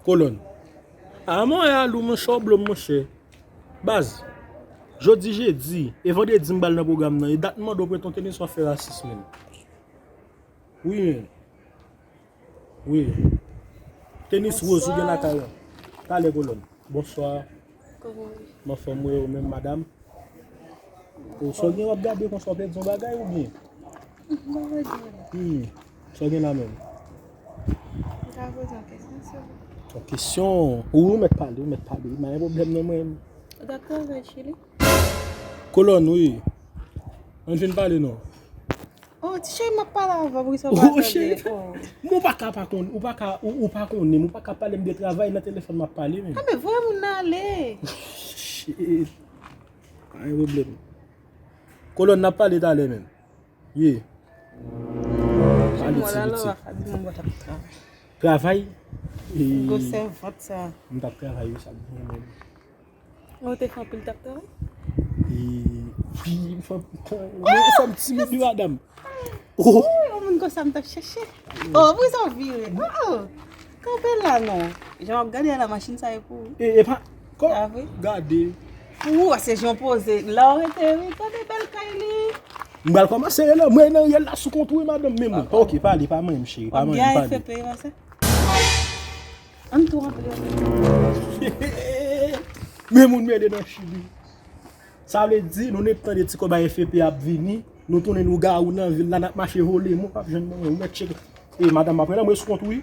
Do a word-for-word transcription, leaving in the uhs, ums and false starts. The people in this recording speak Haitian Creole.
Kolòn. A mwen a lou monchè, w blo m monchè. Baz, jodi jedi, e vandredi m pral nan pwogram nan, e dat m mande w prete yon tenis w ap fè rasis menm. Wi menm. Wi. Tenis woz ou gen lakay la. Talè Kolòn. Bonswa. Kòman w ye? M anfòm wi, ou menm madanm? Ou sa w gen w ap gade konsa w pèdi yon bagay oubyen? M pa pèdi anyen. Hmm. Sa w gen la menm? M ka poze yon kesyon sou ou. Yon kesyon? Wi, ou mèt pale, ou mèt pale. Pa gen pwoblèm non mwen. Ou t ap travay Chili? Kolòn, wi. Ann fin pale non. Oh, ti cheri, m ap pale avè w, poukisa w pa tande? Oh, cheri. Oh. Men ou pa ka pa konn, ou pa ka, ou, ou pa konnen, ou pa ka pale m de travay nan telefòn m ap pale menm. Ah, men voye moun nan ale. Shit. Pa gen pwoblèm. Kolòn, n ap pale talè menm. Ye. Pale ti piti. Travay? Gwo sèvant sa. M t ap travay wi, sa k gen menm. Ou te fè anpil tap travay? E, wi, m fè anpil travay. Men sa m timid wi, madanm. Oh. Wi, yon moun konsa m t ap chèche. Oh, poukisa w vire? Oh, oh. Kanpe la non. Jan w ap gade a la machin sa e pou ou. E, e pa, kò, gade. Pou ou, se jan w poze. La w rete, wi. Gade bèl kay li. M pral kòmanse rele, mwen nan riyèl la sou kont ou wi, madanm, men mwen. Ok, pale, pa manyen m, cheri, pa manyen m, pale. Ou ap gen F P, pa sa? Ann tou rantre. Men moun mele nan Chili. Sa vle di, nou ret tande ti kòb a F P ap vini, nou tounen lougawou nan vil la, n ap mache vole, moun p ap jwenn nou, ou mèt tcheke. E, madanm, m ap rele, mwen sou kont ou wi.